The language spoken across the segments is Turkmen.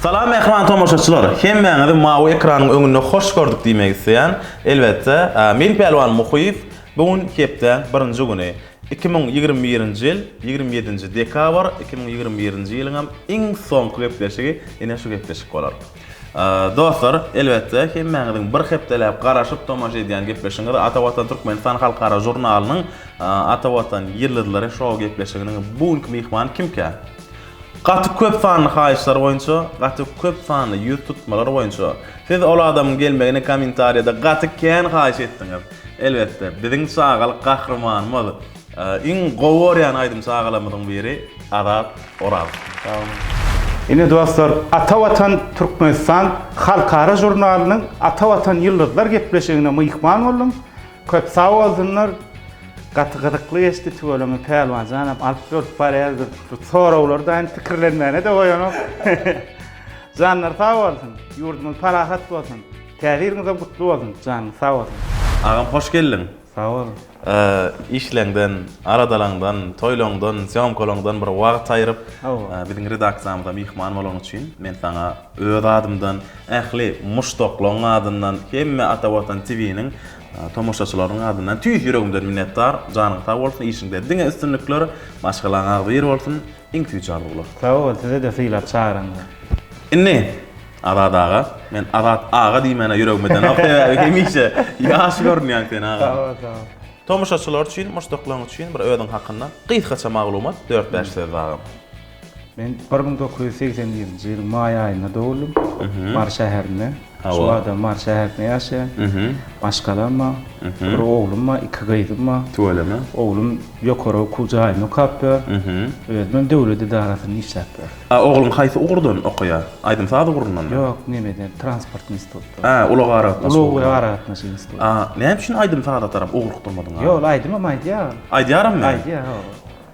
Salam mähriban tomaşaçylar! Hemmäňizi mawy ekranyň öňünde hoş gördük diýmek isleýän. Elbetde, men Pälwan Muhyýew. Bu gün hepdäň birinji güni. 2021-nji ýyl, 27-nji dekabr, 2021-nji ýylyňam iň soňky gepleşigi ine şu gepleşik bolar. Dostlar, elbetde, hemmäňiziň bir hepdeläp garaşyp tomaşa edýän gepleşigiňiz Ata Watan Türkmenistan halkara žurnalynyň Ata Watan ýyldyzlary şou gepleşiginiň bu günki myhmany kimkä? Gaty köp sanly haýyşlar boýunça, gaty köp sanly ýüz tutmalar boýunça siz ol adamyň gelmegini kommentariýada gaty kän haýyş etdiňiz. Elbetde, biziň çagalyk gahrymanymyz, iň gowy görýän aýdymçy agalarymyzyň biri Azat Oraz. Sag boluň. Ine dostlar, Ata Watan Türkmenistan halkara žurnalynyň Ata Watan ýyldyzlar gepleşigine myhman boldum. Köp sag bolsunlar. Gaty gyzykly geçdi tüweleme Pälwanjanam alyp görüp barýardyr. Bu soraglary da indi pikirlenmäne-de goýanok. Janlary sag bolsun. Ýurdumyz parahat bolsun. Täze ýylyňyzam gutly bolsun. Janyňyz sag bolsun. Agam hoş geldiň. Sag boluň. Işleňden, aladalaňdan, toýlaňdan, sýomkalaňdan bir wagt aýryp, biziň redaksiýamyza myhman bolanyň üçin men saňa öz adymdan, ähli muşdaklaň adyndan, hemme Ata Watan TV-niň Tomaşaçylaryň adyndan tüýs ýüregimden minnetdar. Janyň sag bolsun, işiňde diňe üstünlikler, maşgalaň agzybir bolsun, iň süýji arzuwlar. Sag bol, size-de sylap çagyranyňyza. Indi, Azat aga, men Azat aga diýmäne ýüregim edenok, sebäbi hemişe ýaş görünýäň sen agam. Sag bol, sag bol. Tomaşaçylar üçin, muşdaklaň üçin bir özüň hakynda gysgaça maglumat, dört-bäş sözde agam. Men 1981-nji ýylyň maý aýynda doguldym. Mary şäherinde. Şu wagtam Mary şäherinde ýaşaýan. Maşgalam bar. Bir oglum bar, iki gyzym bar. Tüweleme. Oglum ýokary okuw jaýynda okap ýör. Özümem döwlet edarasynda işläp ýörün. A ogluň haýsy ugurdan okaýar? Aýdym-saz ugrundanmy? Ýok, nemeden, transport institutda. Hä, ulag aragatnaşygy. Ulag we aragatnaşyk instituty. A näme üçin aýdym-saza tarap ugrukdyrmadyň? Ýok, ol aýdymam aýdýar. Aýdýarammy? Aýdýar, hawa.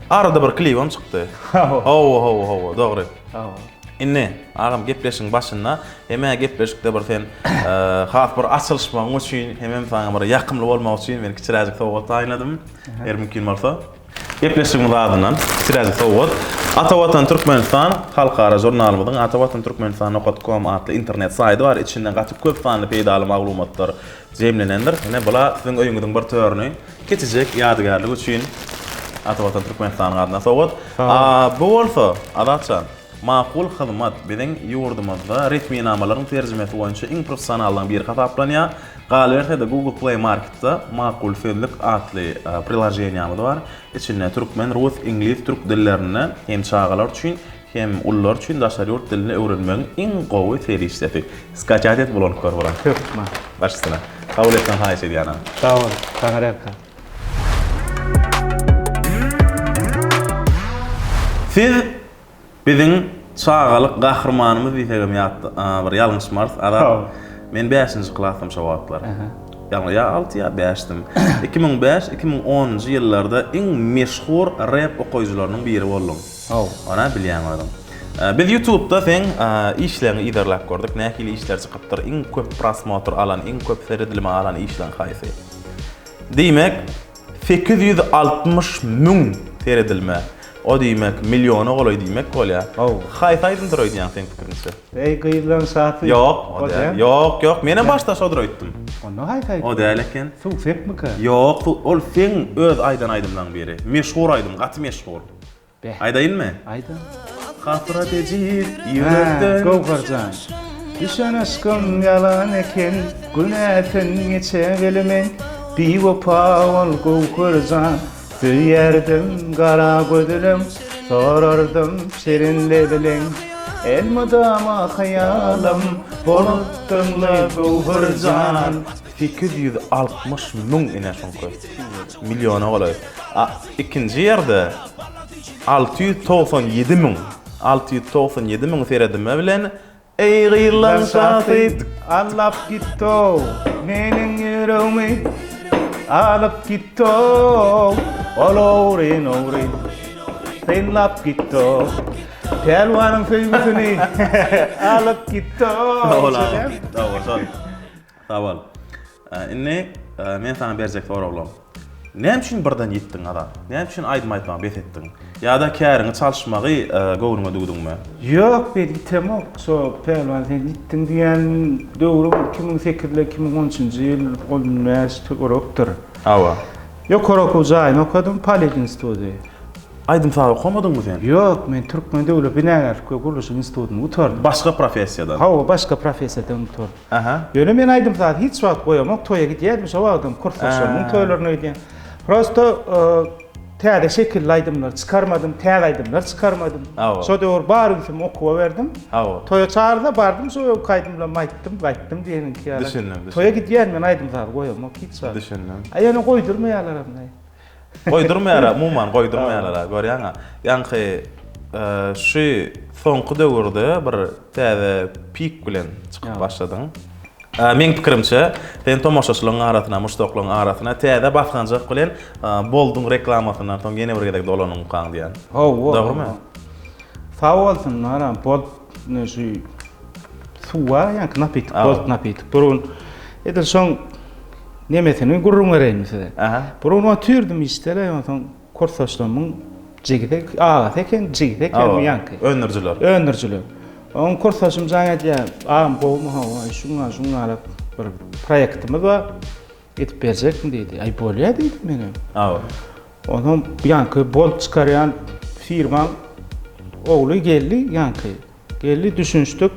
Arada bir klibem çykdy. Hawa. Hawa, hawa, hawa, dogry. Hawa. Indi, agam gepleşigiň başynda hemä gepleşikde bir sen has bir açylyşmagyň üçin, hemem saňa bir ýakymly bolmagy üçin men kiçiräjik sowgat taýynladym. Eger mümkin bolsa. Gepleşigimiz adyndan kiçiräjik sowgat. Ata Watan Türkmenistan halkara žurnalymyzyň Ata Watan Türkmenistan nokat kom atly internet saýdy bar. Içinde gaty köp sanly peýdaly maglumatlar jemlenendir. Ine, bula siziň öýüňiziň bir törüni kiçijek ýadygärlik üçin Ata Watan Türkmenistanyň adyna sowgat. A bu bolsa, Azatjan, Makul Hyzmat biziň ýurdumyzda resminamalaryň terjimesi boýunça iň professionallaryň biri hasaplanýar. Galyberse-de, Google Play Marketde Makul Sözlük atly priloženiýamyz bar. Içinde türkmen, rus, iňlis, türk dillerinde hem çagalar üçin, Hem ulular üçin daşary ýurt dilini öwrenmegiň iň gowy serişdesi. Skaçat et ulanyp gör buran. Hökman. Baş üstüne. Kabul etmegi haýyş edýän agam. Sag bol. Saňa rehmet. Siz biziň çagalyk gahrymanymyz diýsegem ýat bir ýalňyşmarys. Azat. Men bäşinji klasdym şo wagtlar. Ýagny ýa alty ýa bäşdim. 2005, 2010-njy ýyllarda iň meşhur rep okaýjylarynyň biri bolduň. Hawa. Ony bilýäň özüň. Biz YouTube'da seň işleriňi yzarlap gördük. Nähili işler çykypdyr? Iň köp prosmotr alan, iň köp seredilme alan işleň haýsy? Diýmek, 860 müň seredilme. O diýmek, milliona golaý diýmek bolýar. Hawa. Haýsy aýdymdyr öýdýäň seň pikiriňçe? Eý gyzlaň şasy. Ýok, o däl. Ýok, ýok. Menem başda şodur öýtdüm. Onda haýsy aýdym? O däl eken. Suw sepmika? Ýok, ol seň öz aýdan aýdymlaň biri. Meşhur aýdym, gaty meşhur. Beh. Aýdaýynmy? Aýda. Hasrat ejiz ýürekden. Göwher jan. Düşen yşkym ýalan eken, Günäsin geçegeli men. Biwepa ol Göwher jan. Söýerdim gara gözülim, Sorardym şirin lebileň. Elmydama hyýalym bolupdyňla Göwher jan. 860 müň ine şoňky. Milliona golaý. A ikinji ýerde 697 müň. 697 müň seredilme bilen Eý gyzlaň şasy. Allap gitdi-ow meniň ýüregimi Alyp gitdi-ow ol ogryn-ogryn Synlap gitdi-ow Pälwanyň söýgüsini Alyp gitdi-ow Sag bol agam. Sag bol. Sag bol. Indi men saňa berjek soraglarym. Näme üçin birden ýitdiň Azat? Näme üçin aýdym aýtmagy bes etdiň? Ýa-da käriňi çalyşmagy göwnüňe düwdüňmi? Ýok, men ýitemok. Şo Pälwan sen ýitdiň diýen döwrüň 2008 ile 2013-nji ýyl 15 töwerekdir. Hawa. Ýokary okuw jaýyny okadym, Politinstituty. Aýdym-saz okamadyňmy sen? Ýok, men Türkmen döwlet binagärlik we gurluşyk institutyny gutardym. Başga professiýadan? Hawa, başga professiýadan gutardym. Aha. Ýöne men aýdym-saz hiç wagt goýamok, toýa gidýärdim, şo wagtam kursdaşlarymyň toýlaryna gidýän. Prosto täze şekilli aýdymlar çykarmadym, täze aýdymlar çykarmadym. Hawa. Şo döwür bar ünsümi okuwa berdim. Hawa. Toýa çagyrsa bardym, şo öňki aýdymlarymy aýtdym, gaýtdym diýeniňki ýaly. Düşündim, düşündim. Toýa gidýän men aýdym-saz goýamok hiç wagt. Düşündim. A ýöne goýdurmaýarlaram. Goýdurmaýar-a, umuman goýdurmaýarlar-a, görýäň-ä. Ýaňky şu soňky döwürde bir täze pik bilen çykyp başladyň. Meň pikirimçe, sen tomaşaçylaryň arasyna, muşdaklaryň arasyna täze basgançak bilen Bolduň reklamasyndan soň ýene bir gezek dolanyňkaň diýýän. Hawa. Dogrumy? Sag bolsunlar, Bolt şu suw bar, ýaňky napitok, Bolt napitok. Bir gün edil şoň Nemesini gürrüň bereýinmi size? Aha. Bir gün otyrdym işde-le, onsoň kursdaşlarymyň jigisi, agasy eken, jigisi eken ýaňky. Öndürijiler. Öndürijiler. Oň kursdaşym jaň edýär, agam gowumy, hawa, şuňa, şuňa bir proýektimiz bar, edip berjekmi diýdi. Aý bolýar diýdim menem. Hawa. Onsoň ýaňky bolt çykarýan firmaň ogly geldi ýaňky. Geldi düşünişdik.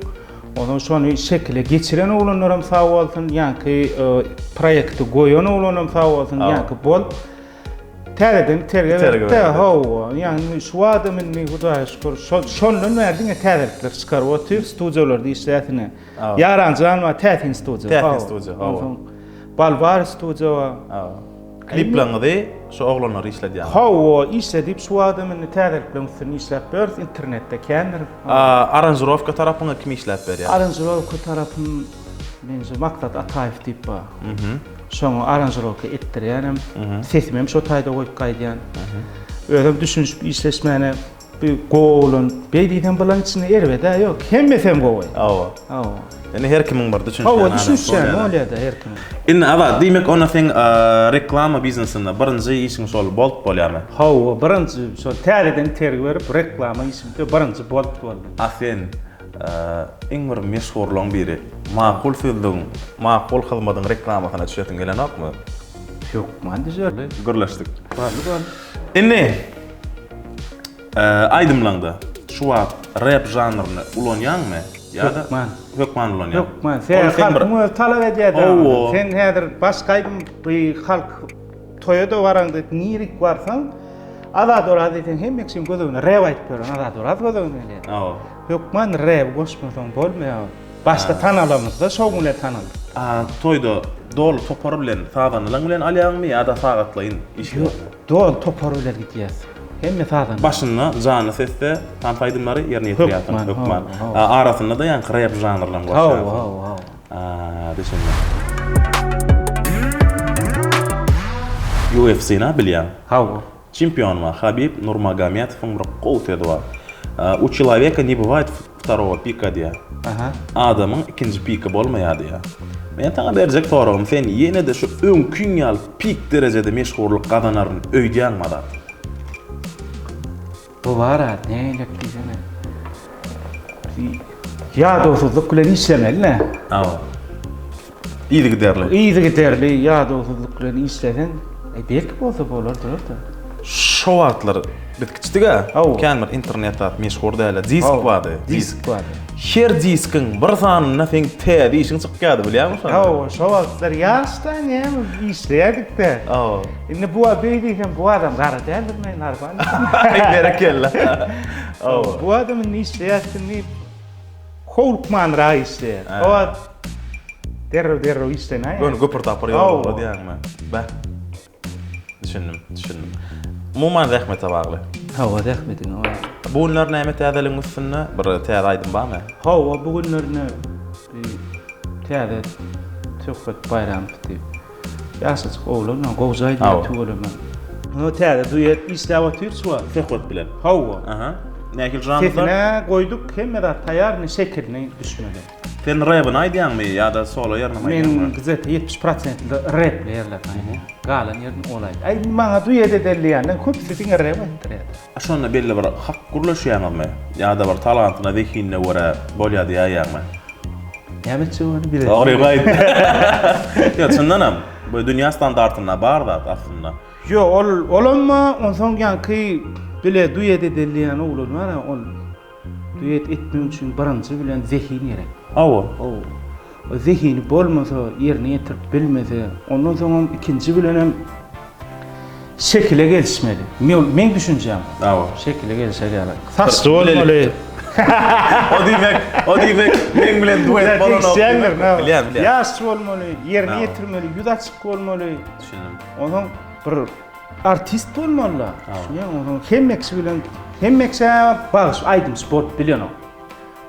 Ondan şony şekile geçiren oglanlaram sag bolsun, ýaňky proýekti goýan oglanam sag bolsun, ýaňky bol. Täzeden terge berdi. Hawa, ýagny şu adam indi Hudaýa şükür, şondan bäri diňe täzelikler çykaryp otyr, studiýalarda işläsine. Ýaran jan bar, täsin studiýa. Täsin studiýa, hawa. Balbar studiýa bar. Hawa. Klipleriňizi şu oglanlar işledýärmi? Hawa, işledip şu wagtam indi täzelikleriň üstünde işläp ýörüs, internetde kändir. Aranžirowka tarapyňy kim işläp berýär? Aranžirowka tarapym meň şu Maksat Ataýew diýip bar. Şoňa aranžirowka etdirýänem, sesimem şo taýda goýup gaýdýan. Özem düşünişip işleşmäne Bir gowy oglan. Beý diýseň bulaň içinde erbed-ä ýok. Hemmesem gowy. Hawa. Hawa. Indi her kimiň bir düşünişýän Hawa, düşünişýän bolýa-da her kimiň. Indi Azat, diýmek onda seň reklama biznesinde birinji işiň şol Bolt bolýarmy? Hawa, birinji şol täzeden itergi berip reklama işimde birinji Bolt boldy. A sen iň bir meşhurlaryň biri Makul sözlügiň, Makul hyzmadyň reklamasyna düşesiň gelenokmy? Hökman düşerli. Gürleşdik. Boldy, boldy. Indi Aýdymlaňda şu wagt rep žanryny ulanýaňmy ýa-da Hökman. Hökman ulanýaň. Hökman. Sebäbi halkyň özi talap edýär-de. Hawa. Sen häzir başga aýdym bu halk toýa-da baraňda nirik barsaň Azat Oraz diýseň hemme kişiň göz öňüne rep aýdyp ýören Azat Oraz göz öňüne gelýär. Hawa. Hökman rebi goşmasaň bolmaýar. Başda tanalamyzda şoň bilen tanaldyk. A toýda doly topar bilen sazandalaň bilen alýaňmy ýa-da sagatlaýyn işleýäňmi? Ýok, doly topar bilen gidýäs. Hemme sazanda. Başynda janly sesde tans aýdymlary ýerine ýetirýärsiň Hökman, hökman. hawa, hawa. A arasynda-da ýaňky rep žanrlaryny goşýarsyň. Hawa, hawa, hawa. A, düşündim. UFC-ni bilýäň. Hawa. Çempion bar Habib Nurmagometowyň bir gowy sözi bar. U çeloweka ne bywaýt wtorogo pika diýýär. Aha. Adamyň ikinji piki bolmaýar diýýär. Men saňa berjek soragym sen ýene-de şu öňkiň ýaly pik derejede meşhurlyk gazanaryn öýdýäňmi Azat? Bu bar-a, nägilek diýsene. Ýadawsyzlyk bilen işlemeli-dä. Hawa. Yzygiderli. Yzygiderli, ýadawsyzlyk bilen işleseň, e, belki bolsa bolar durur-da. Şo wagtlar biz kiçidik-ä, kän bir internet zat meşhur däldi. Disk bardy. Disk bardy. Her diskiň bir sanynda seň täze işiň çykýardy, bilýäňmi şony? Hawa, şo wagtlar ýaşda näme işleýärdik-de. Hawa. Indi bu beý diýsem bu adam gara däldir men normal. Berekella. Hawa. Bu adam indi işleýär indi howlukmanrak işleýär. O wagt derrew derrew işlenäýýär. Göni göpür tapyr ýolda diýýäňmi? Bäh. Düşündim, düşündim. Umuman zähmete bagly. Hawa, zähmetiňe bagly. Bu günler näme täzeligiň üstünde? Bir täze aýdym barmy? Hawa, bu günlerine bir täze Söhbet Baýramow diýip ýaşajyk oglan bar, gowja aýdýar tüweleme. Muny täze duet işläp otyrys şu wagt. Söhbet bilen. Hawa. Aha. Nähili žanrda? Sesine goýduk, hemme zat taýýar, indi şekiline düşmeli. Sen rebini aýdýaňmy ýa-da solo ýerini aýdýaňmy? Men gzet 70 prosentli repli ýerlerini aýdýan. Galan ýerini ol aýdýar. Aý maňa duet edeli diýenden köpüsi diňe rep aýtdyrýar. A şonda belli bir hak gürleşýäňizmi? Ýa-da bir talantyna, zehinine görä bolýar diýäýýäňmi? Näme etjek ony bilemok. Dogryňy aýt. Ýok, çyndanam, bu dünýä standartynda bar zat aslynda. Ýok, ol olam onsoň ýaňky bile duet edeli diýen oglan bar-a, ol Duet etmek üçin birinji bilen zehin gerek. Hawa. Hawa. O zehini bolmasa, ýerine ýetirip bilmese, ondan soňam ikinji bilenem şekile gelişmeli. Meň düşünjäm. Hawa. Şekile gelişer ýaly. Saçly bolmaly. O diýmek, o diýmek meň bilen duet bolanok. Bilýän, bilýän. Ýaş bolmaly, ýerine ýetirmeli, ýüz açyk bolmaly. Düşündim. Onsoň bir Artist bolmalyda. Düşünýäňmi? Onsoň hemme kişi bilen hemme kişä bagşy, aýdymçy bolup bilenok.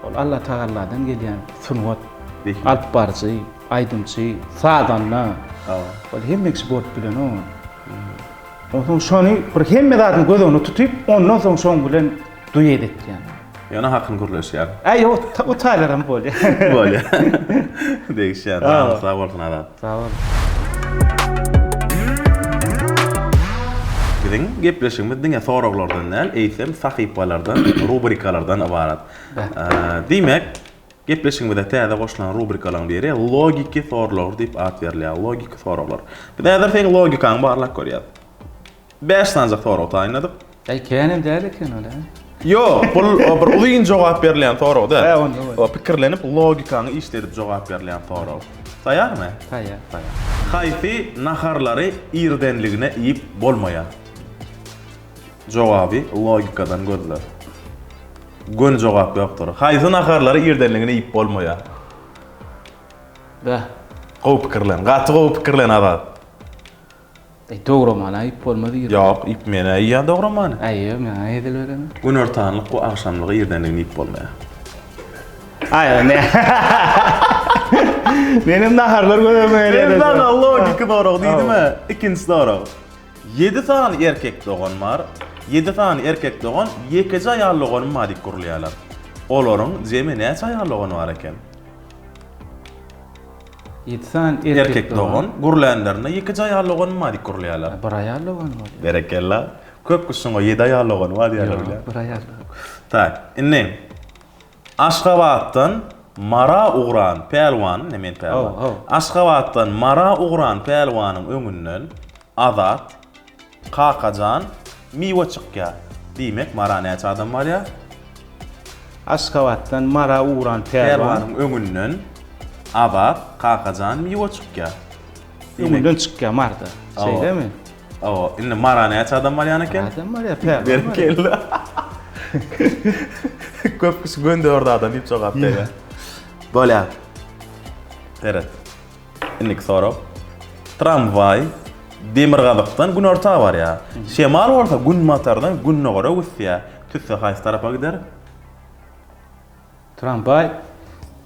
Ol Alla Tagalladan gelýän sungat. Alyp baryjy, aýdymçy, sazanda. Ol hemme kişi bolup bilenok. Onsoň şony bir hemme zadyny göz öňünde tutup, ondan soň şoň bilen duet etýän. Ýöne hakyny gürleşýär. Äý, o o taýlaram bolýar. Bolýar. Degişýän. Sag bolsun Azat. Sag bol. Biziň gepleşigimiz diňe soraglardan däl, eýsem sahypalardan, rubrikalardan ybarat. Diýmek, gepleşigimize täze goşulan rubrikalaryň biri logiki soraglar diýip at berilýär. Logiki soraglar. Biz häzir seň logikaňy barlap görýäs. Bäş sanyjak sorag taýynladyk. Äý känem däl eken ol hä? Ýok, bul bir uzyn jogap berilýän sorag däl. Hä, onda bolýar. O pikirlenip, logikaňy işledip jogap berilýän sorag. Taýýarmy? Taýýar. Taýýar. Haýsy naharlary irdenligine iýip bolmaýar? Jogaby logikadan gözle. Göni jogap ýokdur. Haýsy naharlary irdenligine iýip bolmaýar? Bäh. Gowy pikirlen. Gaty gowy pikirlen Azat. Eý dogramany iýip bolmaz irden. Ýok, iýip men-ä iýýän dogramany. Äý ýok, maňa hezil berene. Günortanlyk we agşamlygy irdenligini iýip bolmaýar. Aý ne. Menem naharlar göz öňüme gelýär. Men saňa logiki sorag diýdim-ä. Ikinji sorag. Ýedi sany erkek dogan bar. Ýedi sany erkek dogan ýekeje aýal doganym bar diýip gürleýärler. Olaryň jemi näçe aýal dogany bar eken? Ýedi sany erkek Erkek dogan gürlänlerinde ýekeje aýal doganym bar diýip gürleýärler. Bir aýal dogany bolýar. Berekella. Köp kişi şoňa ýedi aýal dogany bar diýýärler bilýän. Ýok, bir aýal dogany. Tak, indi Aşgabatdan Mara ugran pälwan, indi men pälwan. Hawa, hawa. Aşgabatdan Mara ugran pälwanyň öňünden Azat, Kakajan, Miwe çykýar. Diýmek, Mara näçe adam barýar? Aşgabatdan Mara ugran pälwan. Pälwanyň öňünden Azat, Kakajan, Miwe çykýar. Öňünden çykýar Marda. Şeýlemi? Hawa, indi Mara näçe adam barýan eken? Bir adam barýar, pälwan. Berekella. Köp kişi göni dört adam diýip jogap berýär. Bolýar. Seret. Indiki sorag. Tramwaý demirgazykdan günorta barýar. Şemal bolsa günbatardan gündogara öwüsýär. Tüsse haýsy tarapa gider? Tramwaý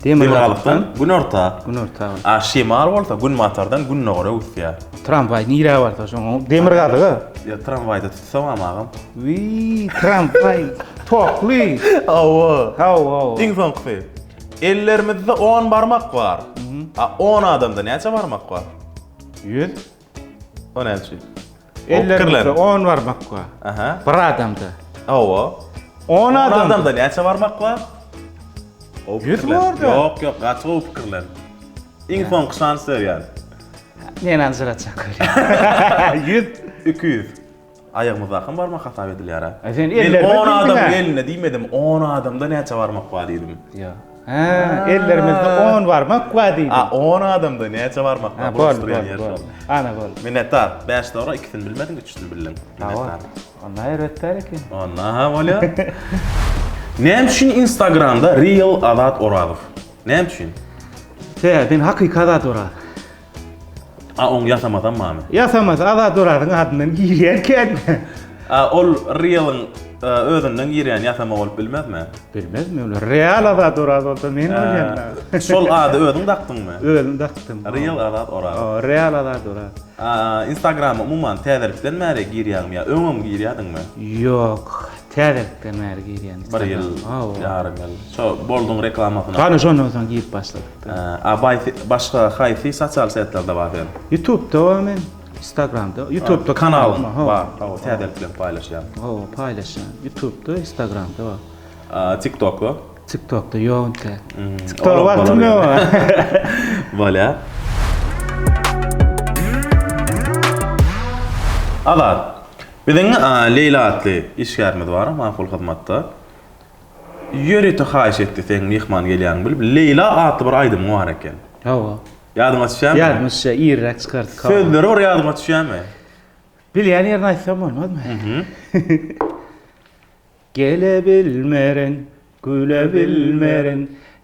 demirgazykdan günorta. Günorta. A şemal bolsa günbatardan gündogara öwüsýär. Tramwaý nirä barsa şoňa demirgazyga. Ýa tramwaýda tüsse barmy agam? Wiý, tramwaý tokly. Hawa. Hawa, hawa. Iň soňkusy. Ellerimizde on barmak bar. A on adamda näçe barmak bar? 100. O näme üçin? Ellerimizde on barmak bar. Aha. Bir adamda. Hawa. On adamda. adamda näçe barmak bar? 100 barda. Ýok, ýok, gaty gowy pikirlen. Iň soňky şans berýän. Men aljyratjak bolýan. 100. 200. Aýagymyzdakam barmak hasap edilýär-ä. A sen Men ellerime on diýdiň-ä. adamyň elinde diýmedim, on adamda näçe barmak bar diýdim. Ýok. Hä, ellerimizde on barmak bar diýdim. A on adamda näçe barmak bar? Ha, bol, Bulaşdyrýan bol, ýer bol. şol. Ana bol. Minnetdar. Bäş dogry, ikisini bilmediň, üçüsini bildiň. Minnetdar. Onda erbet däl eken. Onda ha bolýar. Näme üçin Instagramda Real Azat Orazow? Näme üçin? Sebäbi men hakyky Azat Orazow. A oň ýasamasam barmy? Ýasamasy Azat Orazyň adyndan girýän eken. A ol Realyň e, özünden girýän ýasama bolup bilmezmi? Bilmezmi ol? Real Azat Oraz bolsa men bolýan. E, Şol ady özüň dakdyňmy? Özüm dakdym. Real Azat Oraz. O, Real Azat Oraz. A, Instagrama umuman täzelikden bäri girýäňmi ýa öňem girýärdiňmi? Ýok. Täzelikden bäri girýän. Bir ýyl, ýarym ýyl. Şo Bolduň reklamasyna. Hany şondan soň girip başladyk. A başga haýsy sosial setlerde bar sen? Ýutubda bar men, Instagramda. Ýutubda kanalyň bar. Hawa, täzelik bilen paýlaşýan. Hawa, paýlaşýan. Ýutubda, Instagramda bar. TikTokda? TikTokda ýok entek. TikTok wagtym ýok. Bolýar. Azat, biziň Leýla atly işgärimiz bar, Makul hyzmatda. Ýörite haýyş etdi seň myhman gelýäniňi bilip, Leýla atly bir aýdymyň bar eken. Hawa. Ýadyňa düşýärmi? Ýadyma düşýär, irräk çykardyk. Sözleri bir ýadyňa düşýärmi? Bilýän ýerini aýtsam bolmazmy? Gelebilmerin, gülebilmerin,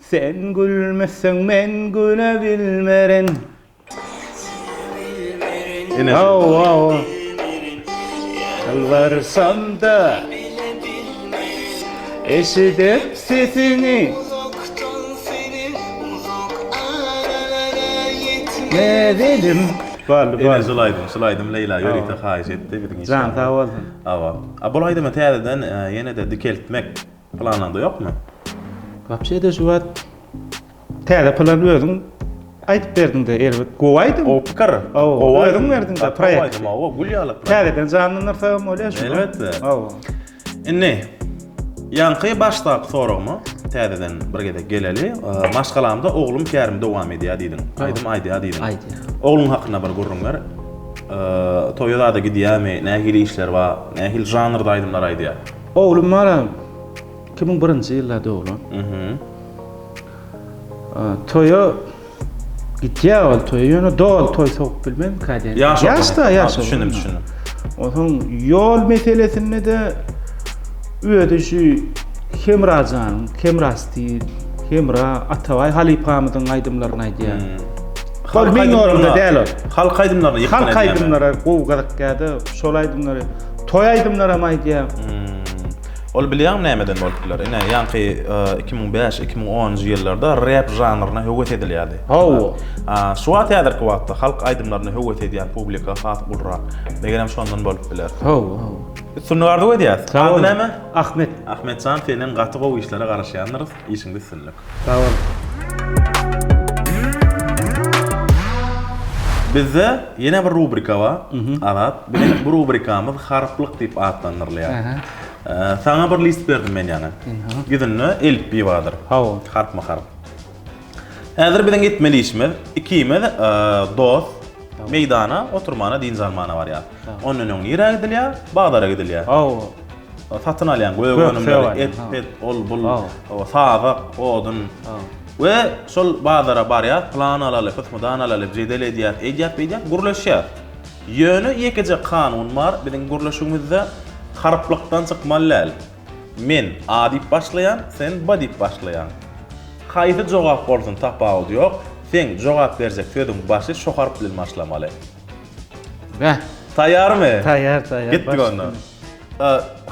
Sen gülmeseň men gülebilmerin. Ine şu. Hawa, hawa. Ýalbarsam-da, eşidip sesiňi. Näzelim. Boldy, Ine boldy. şul aýdym, şul aýdym Leýla ýörite haýyş etdi biziň Jan işgärimiz. sag bolsun. Hawa. A bul aýdymy täzeden ýene-de dikeltmek planyňda ýokmy? Wapşe-de şu wagt täze plan özüň aýdyp berdiňde erbet gowy aýdym. Gowy pikir. Hawa, Gowy özüň aýdym. berdiňde Gaty gowy proýekt. aýdym, hawa, gül ýaly proýekt. Täzeden janlandyrsagam bolýar şuny. Elbetde. Hawa. Indi ýaňky başdaky soragyma täzeden bir gezek geleli. Maşgalamda oglum kärimi dowam edýär diýdiň. Aýdym aýdýar diýdiň. Aýdýar. Ogluň hakynda bir gürrüň ber. Toýa zada gidýärmi? Nähili işleri bar? Nähili žanrda aýdymlar aýdýar? Oglum bar 2001-nji ýylda doglan. Toýa gidýär ol toýa, ýöne doly toý sokup bilmezmikä diýen. Ýaş Ýaş-da, ýaş. Düşündim, düşündim. Onsoň ýol meselesinde-de özi şu Hemrajanyň, Hemra stil, Hemra, Atabaý halypamyzyň aýdymlaryny aýdýar. Hmm. Ol meň ýolumda däl ol. Halk aýdymlaryna ýykgyn Halk aýdymlara gowy gyzykýar-da, şol aýdymlary, toý aýdymlaram aýdýar. Hmm. Ol bilýäňmi nämeden bolup biler? Ine, ýaňky 2005, 2010-njy ýyllarda rep žanryna höwes edilýärdi. Hawa. Şu wagt häzirki wagtda halk aýdymlaryna höwes edýän publika has ulurak. Megerem şondan bolup biler. Hawa, hawa. Üstünlik arzuw edýäs. Sag Ady boluň. näme? Ahmet. Ahmetjan senden gaty gowy işlere garaşýandyrys. Işiňde üstünlik. Sag bol. Bizde ýene bir rubrika bar, Azat. Biziň bu rubrikamyz Harplyk diýip atlandyrylýar. Saňa bir list berdim men ýaňy. Ýüzünde elipbiý bardyr. Hawa. Harpma-harp. Häzir biziň etmeli işimiz, ikimiz dost meýdana oturmana, dynç almana barýas. Ondan öň nirä gidilýär? Bazara gidilýär. Hawa. Satyn alýaň gök önümleri, et, pet, ol, bul, sazak, odun. We şol bazara barýas, plan alaly, pysmydan alaly, jedel edýäs, eýdýäs, beýdýäs, gürleşýäs. Ýöne ýekeje kanun bar biziň gürleşigimizde, harplykdan çykmaly däl. Men A diýip başlaýan, sen B diýip başlaýaň. Haýsy jogap bolsun tapawudy ýok, seň jogap berjek sözüň başy şo harp bilen başlamaly. Beh. Taýýarmy? Taýýar, taýýar. Gitdik onda.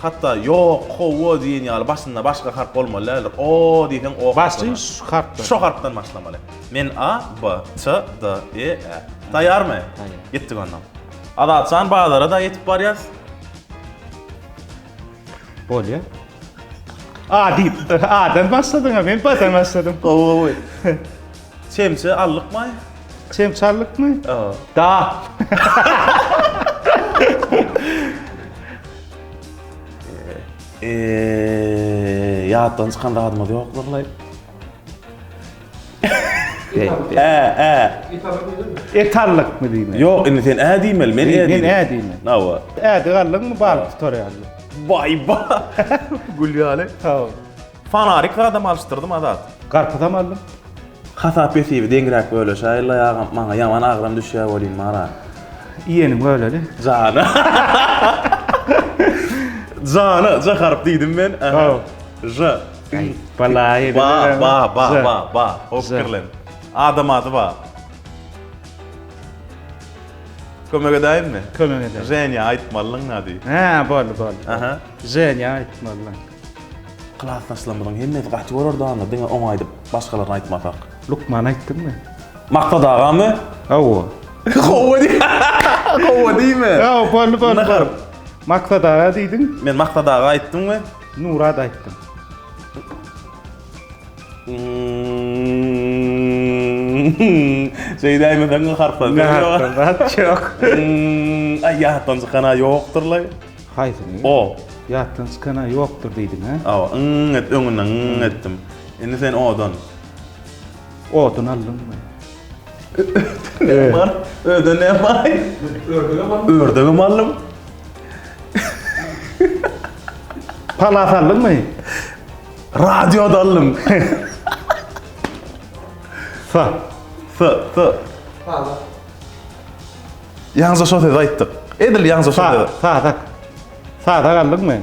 Hatda ýok, hawa diýen ýaly başynda başga harp bolmaly däldir. O diýseň o harpdan. Başy şu harpdan. Şu harpdan başlamaly. Men A, B, C, D, E, Ä. Taýýarmy? Taýýar. Gitdik onda. Azatjan bazara-da ýetip barýas. Bolýar. A diýip, A-dan başladyň-a, men B-dan başladym. Gowy, gowy. Çemçe aldykmy? Çemçe aldykmy? Hawa. Da. Eee, ýatdan çykan zadymyz ýokdur-laý. Ä, ä. Et aldykmy diýmeli? Ýok, indi sen ä diýmeli, men ä diýdim. Men ä diýmeli. Hawa. Ädik aldyňmy, balyk tutar ýaly. Baý ba. Gül ýaly. Hawa. Fanarik zadam alyşdyrdym Azat. Garpyzam aldym. Hasap-hesibi deňräk böleşäýeli agam, maňa ýaman agram düşýär welin mara. Iýeniň böleli. Jana. Jana, J harp diýdim men. Haw. J. Balaýy. Ba, ba, ba, ba, ba. Hop pikirlen. Adam ady ba. Kömek edäýinmi? Kömek edäý. Ženýa aýtmalyň nady. Hä, boldy, boldy. Aha. Ženýa aýtmalyň. Klasdaşlarymyzyň hemmesi gaty görerdi anda diňe oňa aýdyp başgalaryna aýtmasak. Lukman aýtdyňmy? Maksat agamy? Hawa. Hawa diý. Hawa diýme. Hawa boldy boldy. Nahar. Maksat aga diýdiň. Men Maksat aga aýtdym we Nurat aýtdym. Şeýdäýmeseň harplar. Ne harplar zat ýok. Aý ýatdan çykana ýokdurlaý. Haýsyny? O. Ýatdan çykana ýokdur diýdiň, hä? Hawa, yň et öňünden yň etdim. Indi sen odan. Odun aldyňmy? Öden bar. Öden näme bar? Ördegem aldym. Ördegem aldym. Palas aldyňmy? Radio da aldym. Sa. S, S. Palas. Ýaňja şo sözi aýtdyk. Edil ýaňja şo sözi. Sadak. Sadak aldyňmy?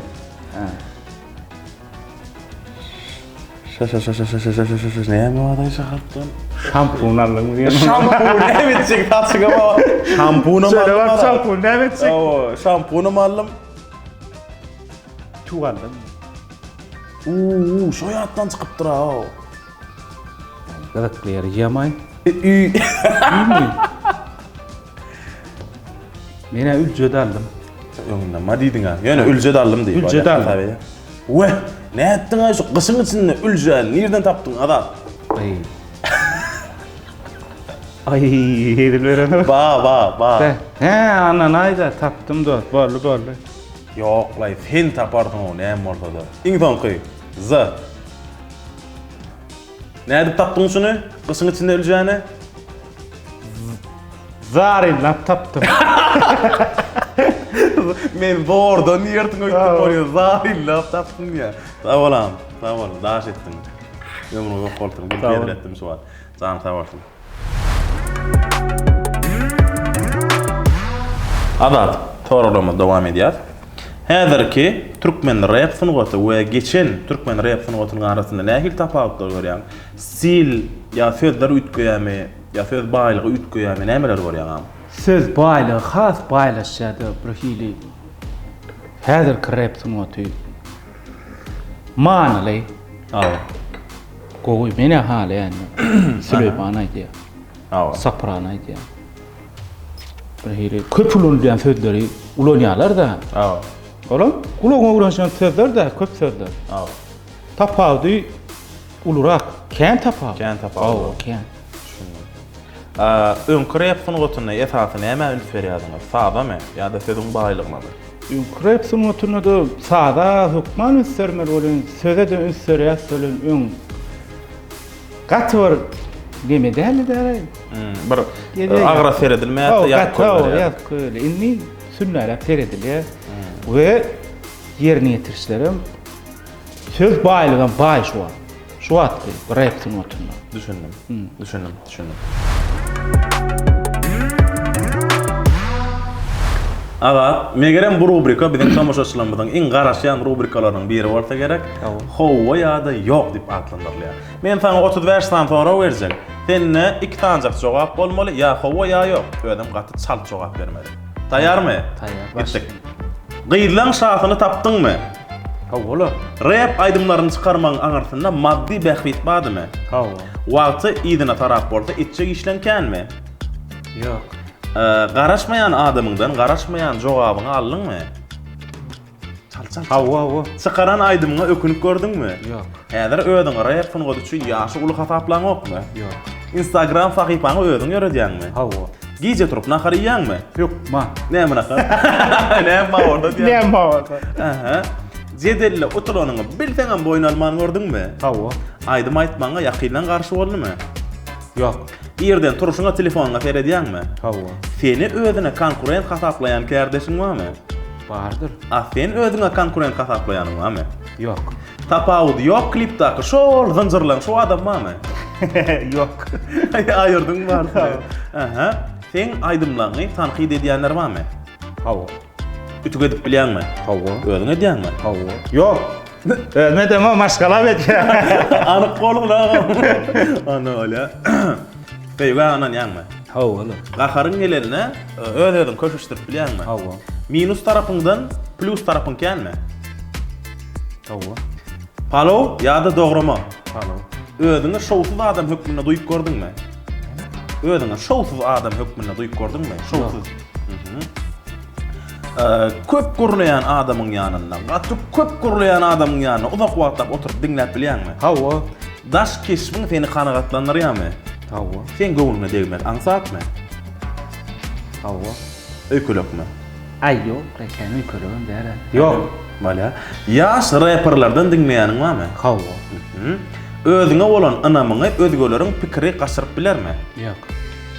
Şa şa şa şa şa şa şa şa şa şa näme bar aýşa harpdan? Şampun aldyňmy? Şampun näme etjek saçyňa bar. Şampunam Şöyle aldym. bak şampun näme etjek? Hawa, şampunam aldym. Tüw aldyňmy? Uuu, şo ýatdan çykypdyr ha. Gyzykly ýeri ýamaý. Ü. Ü. Men-ä ülje-de aldym. Öňünden ma diýdiň-ä. Ýöne ülje-de aldym diý. Ülje-de aldym. Weh, nätdiň-aý şu gyşyň içinde üljäni nirden tapdyň Azat? Aý. Aý, hezil berenok. Ba, ba, ba. Hä, ananaý-da, tapdym dost. Boldy, boldy. Ýok-laý, sen taparsyň-ow näme bolsa-da. Iň soňky, Z. Nädip tapdyň şuny? Gyşyň içinde üljäni? Zarynlap tapdym. Men zordan diýersiň öýtdüm bolýa. Zarynlap tapdym diýýär. Sag bol agam. Sag bol. Daş etdiň. Ömrüň uzak bolsun. Gülüp hezil etdim şu wagt. Janyň sag bolsun. Azat, soraglarymyzy dowam edýäs. Häzirki türkmen rep sungaty we geçen türkmen rep sungatynyň arasynda nähili tapawutlary görýäň? Stil ýa sözler üýtgeýärmi, ýa söz baýlygy üýtgeýärmi, nämeleri görýäň agam? Söz baýlygy has baýlaşýar-da bir hili häzirki rep sungaty manyly. Hawa. Gowy, men-ä halaýan. Süleýman aýdýar. Hawa. Sopran aýdýar. Bir hili köp ulanylýan sözleri ulanýarlar-da. Hawa. Olam gulagyňa öwrenişen sözler-de, köp sözler. Hawa. Tapawudy ulurak, kän tapawut. Kän tapawut. Hawa, kän. Düşündim. Öňki rep sungatynda esasy nämä üns berýärdiňiz? Sazamy ýa-da sözüň baýlygynamy? Öňki rep sungatynda-da saza hökman üns bermeli bolýan, söze-de üns berýäs welin öň gaty bir neme däldi-dä. Bir agras seredilmeýärdi, ýazyp goýberýärdi. Ýazyp goýberýärdi. Indi sünnäläp seredilýär we ýerine ýetirişlerem söz baýlygam baý şu wagt. Şu wagtky rep sungatynda. Düşündim. Düşündim, düşündim. Azat, megerem bu rubrika biziň tomaşaçylarymyzyň iň garaşýan rubrikalarynyň biri bolsa gerek. Hawa ýa-da ýok diýip atlandyrylýar. Men saňa 35 sany sorag berjek. Sende iki sanjak jogap bolmaly, ýa hawa ýa ýok. Özem gaty çalt jogap bermeli. Taýýarmy? Taýýar. Gitdik. Gyzlaň şasyny tapdyňmy? Hawa-la. Rep aýdymlaryny çykarmagyň aňyrsynda maddy bähbit bardymy? Hawa. Wagty yzyna sarap bolsa etjek işleň känmi? Ýok. Garaşmaýan adamyňdan garaşmaýan jogabyňy aldyňmy? Çal çal. Hawa hawa. Çykaran aýdymyňa ökünip gördüňmi? Ýok. Häzir özüňi rep sungaty üçin ýaşy uly hasaplaňokmy? Ýok. Instagram sahypaňy özüň ýöredýäňmi? Hawa. Gije turup nahar iýýäňmi? Hökman. Näme nahar? Näme bar orda diýýän? Näme bar orda? Aha. Jedelde utulanyňy bilseňem boýun alman gördüňmi? Hawa. Aýdym aýtmagyňa ýakynlaň garşy boldumy? Ýok. Irden turşuňa telefonyňa seredýäňmi? Hawa. Seni özüne konkurent hasaplaýan kärdeşiň barmy? Bardyr. A sen özüňe konkurent hasaplaýanyň barmy? Ýok. Tapawudy ýok klipdaky şol zynjyrlaň şu adam barmy? Ýok. Aýyrdyň barysyny. Aha. Seň aýdymlaryňy tankyt edýänler barmy? Hawa. Ütük edip bilýäňmi? Hawa. Özüň edýäňmi? Hawa. Ýok. Özüm edemok, maşgalam edýär. Anyk bolgun agam. Ana bolýa. Söýgä ynanýaňmy? Hawa. Gaharyň gelende öz-özüňi köşeşdirip bilýäňmi? Hawa. Minus tarapyňdan plýus tarapyň känmi? Hawa. Palow ýa-da dograma? Palow. Özüňi şowsuz adam hökmünde duýup gördüňmi? Özüňi şowsuz adam hökmünde duýup gördüňmi? Şowsuz. Köp gürleýän adamyň ýanynda, gaty köp gürleýän adamyň ýanynda uzak wagtlap oturyp diňläp bilýäňmi? Hawa. Daş keşbiň seni kanagatlandyrýarmy? Hawa. Seň göwnüňe degmek aňsatmy? Hawa. Öýkelekmi? Aý ýok, kän öýkelegem däl-ä. Ýok. Bolýar. Ýaş reperlerden diňleýäniň barmy? Hawa. Özüňe bolan ynamyňy özgeleriň pikiri gaçyryp bilermi? Ýok.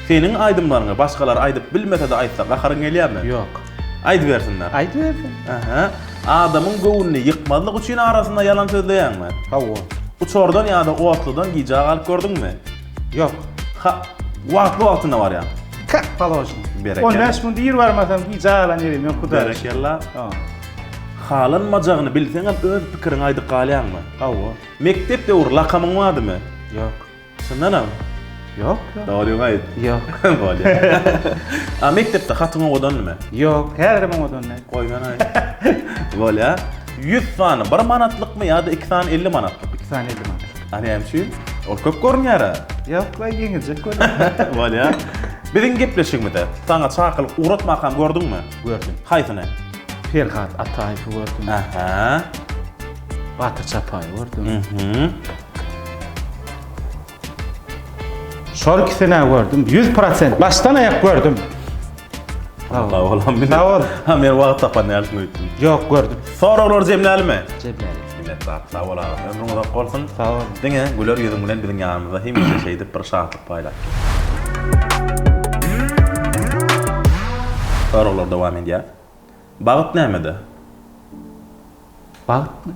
Seniň aýdymlaryňy başgalar aýdyp bilmese-de aýtsa gaharyň gelýärmi? Ýok. Aýdybersinler. Aýdybersin. Aha. Adamyň göwnüni ýykmazlyk üçin arasynda ýalan sözleýäňmi? Hawa. Uçardan ýa-da otludan gijä galyp gördüňmi? Ýok. Ha, wagtly-wagtynda barýaň. Kak položno. Berekella. 15 minut ir barmasam gijä galan ýerim ýok Hudaý. Berekella. Ha. Halanmajagyny bilseňem öz pikiriňi aýdyp galýaňmy? Hawa. Mekdep döwri lakamyň bardymy? Ýok. Çyndanam? Ýok, ýok. Dogryňy aýt. Ýok. Bolýar. A mekdepde hatyň owadandymy? Ýok, häzirem owadan däl. Goýsana. Bolýar. 100 sany bir manatlykmy ýa-da 2 sany 50 manatlyk? 2 sany 50 manatlyk. A näme üçin? Ol köp görünýär-ä. Ýok, laý ýeňiljek görünýär. Bolýar. Biziň gepleşigimize saňa çakylyk ugratmakam gördüňmi? Gördüm. Haýsyny? Perhat Ataýewi gördüm. Aha. Batyr Çapaýy gördüm. Mhm. Şol ikisini gördüm. 100% başdan aýak gördüm. Sag bol. Sag bol. Ha men wagt tapan dälsiň öýtdüm. Ýok, gördüm. Soraglary jemlälimi? Jemläli. Minnetdar. Sag bol agam. Ömrüň uzak bolsun. Sag bol. Diňe güler ýüzüň bilen biziň ýanymyzda hemişe şeýdip bir şatlyk paýlap gel. Soraglar dowam edýär. Bagt nämede? Bagtmy?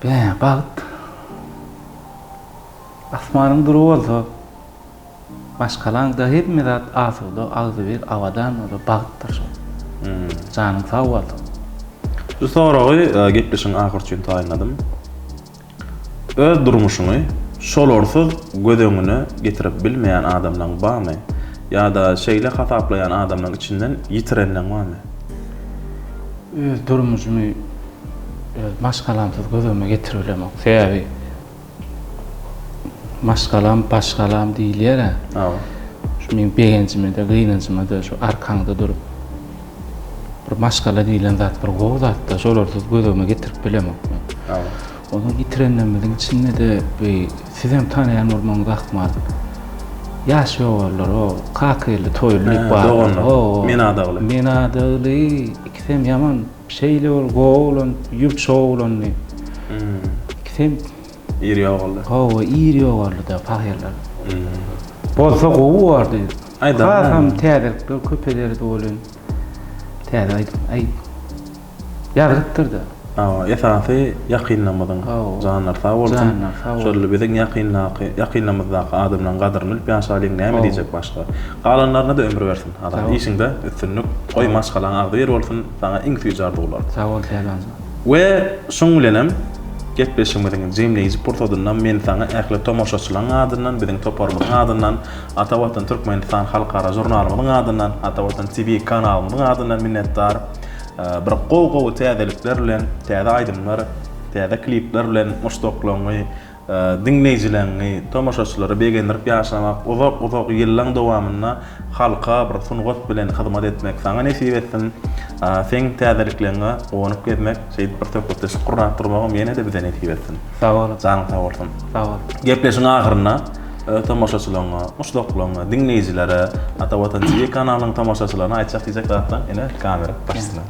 Bä, bagt. Asmanyň dury bolsa, maşgalaňda hemme zat asuda, agzybir, abadan bolsa bagtdyr şol. Janyň sag bolsa. Şu soragy gepleşigiň ahyry üçin taýynladym. Öz durmuşyňy şolarsyz göz öňüne getirip bilmeýän adamlaň barmy? Ýa-da şeýle hasaplaýan adamlaň içinden ýitirenleň barmy? Öz durmuşymy öz maşgalamsyz göz öňüme getirip bilemok. Sebäbi maşgalam başgalam diýilýär-ä. Hawa. Şu meň begenjime-de, gynanjyma-da şu arkaňda durup bir maşgala diýlen zat bir gowy zat-da, şolarsyz göz öňüme getirip bilemok men. Hawa. Onuň ýitirenlerimiziň içinde-de bi sizem tanaýan bolmagyňyz ahmal. Ýaş ýogallar, o Kakageldi Toýly diýip bar. Doganlar. Ho-o. Menadagly. Menadagly, ikisem ýaman şeýle bir gowy oglan, ýumşak oglandy. Ikisem Ir ýogaldy. Hawa, ir ýogaldy-da pahyrlar. Bolsa gowy bordy. Aýdam. Hasam täzelikler köpelerdi welin. Täze aýdym, aý. Ýazgytdyr-da. Hawa, esasy ýakynlarymyzyň janlary sag bolsun. Janlary sag bolsun. Şol biziň ýakyndaky, ýakynlarymyzdaky adamlaryň gadyryny bilip ýaşalyň, näme diýjek başga. Galanlaryna-da ömür bersin. Azat, işiňde üstünlik, goý maşgalaň agzybir bolsun, saňa iň süýji arzuwlar. Sag bol Pälwanjan. We şuň bilenem gepleşigimiziň jemleýji pursadynda men saňa ähli tomaşaçylaryň adyndan, biziň toparymyzyň adyndan, Ata Watan Türkmenistan halkara žurnalymyzyň adyndan, Ata Watan TV kanalymyzyň adyndan minnetdar. Bir gowy-gowy täzelikler bilen, täze aýdymlar, täze klipler bilen muşdaklaryňy, diňleýjileriňi, tomaşaçylary begendirip ýaşamak, uzak-uzak ýyllaň dowamynda halka bir sungat bilen hyzmat etmek saňa nesip etsin. Seň täzelikleriňe guwanyp gezmek, şeýdip bir söhbetdeşlik gurnap durmagam ýene-de bize nesip etsin. Sag boluň. Janyň sag bolsun. Sag bol. Gepleşigiň ahyrynda öz tomaşaçylaryňa, muşdaklaryňa, diňleýjilere, Ata Watan TV kanalynyň tomaşaçylaryna aýtjak diýjek zatlaryň ine kamera başyna.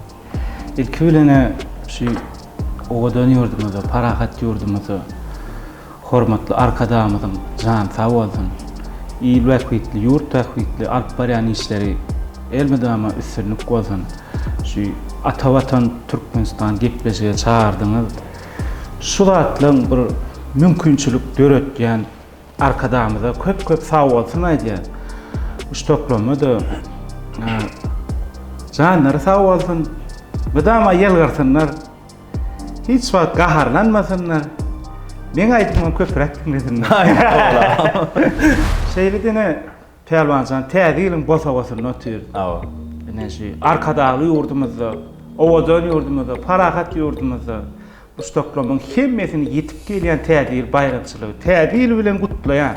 Ilki bilen-ä şu owadan ýurdumyzda, parahat ýurdumyzda hormatly Arkadagymyzyň jany sag bolsun, il bähbitli, ýurt bähbitli alyp barýan işleri elmydama üstünlik bolsun. Şu Ata Watan Türkmenistan gepleşige çagyrdyňyz. Şu zatlaryň bir mümkinçilik döretýän Arkadagymyza köp köp sag bolsun aýdýas. Muşdaklaryma-da janlary sag bolsun. Mydama ýylgyrsynlar. Hiç wagt gaharlanmasynlar. Meň aýdymymy köpräk diňlesinler. Şeýle-de ine Pälwanjan täze ýylyň bosagasynda otyr. Hawa. Ine şu Arkadagly ýurdumyzda, owadan ýurdumyzda, parahat ýurdumyzda muşdaklarymyň hemmesini ýetip gelýän Täze ýyl baýramçylygy, Täze ýyl bilen gutlaýan.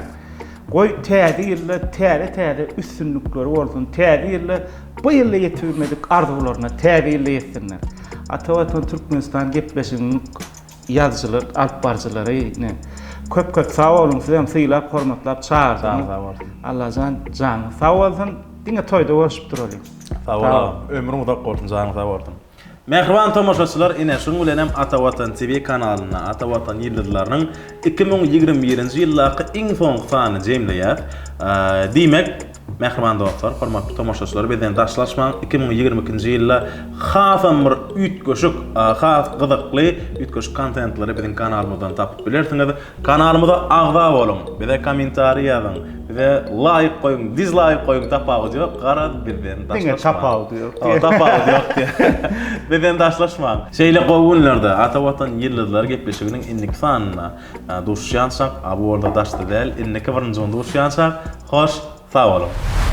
Goý, Täze ýylda täze-täze üstünlikleri bolsun, Täze ýylda. Bu ýylda ýetibilmedik arzuwlaryna täze ýylda ýetsinler. Ata Watan Türkmenistan gepleşiginiň ýazyjylar, alyp baryjylary ine köp köp sag boluň sizem sylap hormatlap çagyrdyňyz. Sag bolsun. Allajan janyňyz sag bolsun. Diňe toýda görüşüp duralyň. Sag bol agam. Ömrüň uzak bolsun, janyň sag bolsun. Mähriban tomaşaçylar ine şuň bilenem Ata Watan TV kanalynda Ata Watan ýyldyzlarynyň 2021-nji ýyldaky iň soňky sanyny jemleýäs. Diýmek, mähriban dostlar, hormatly tomaşaçylar bizden daşlaşmaň 2022-nji ýylda hasam bir üýtgeşik, has gyzykly üýtgeşik kontentleri biziň kanalymyzdan tapyp bilersiňiz. Kanalymyza agza boluň, bize kommentariý ýazyň, bize laýk goýuň, dizlaýk goýuň tapawudy ýok, garaz bizden daşlaşmaň. Diňe tapawudy ýok. Hawa, tapawudy ýok diýä. Bizden daşlaşmaň. Şeýle gowy günlerde Ata Watan ýyldyzlary gepleşiginiň indiki sanynda duşuşýançak, a bu bolsa daşda däl, indiki birinji gün duşuşýançak, hoş sag boluň.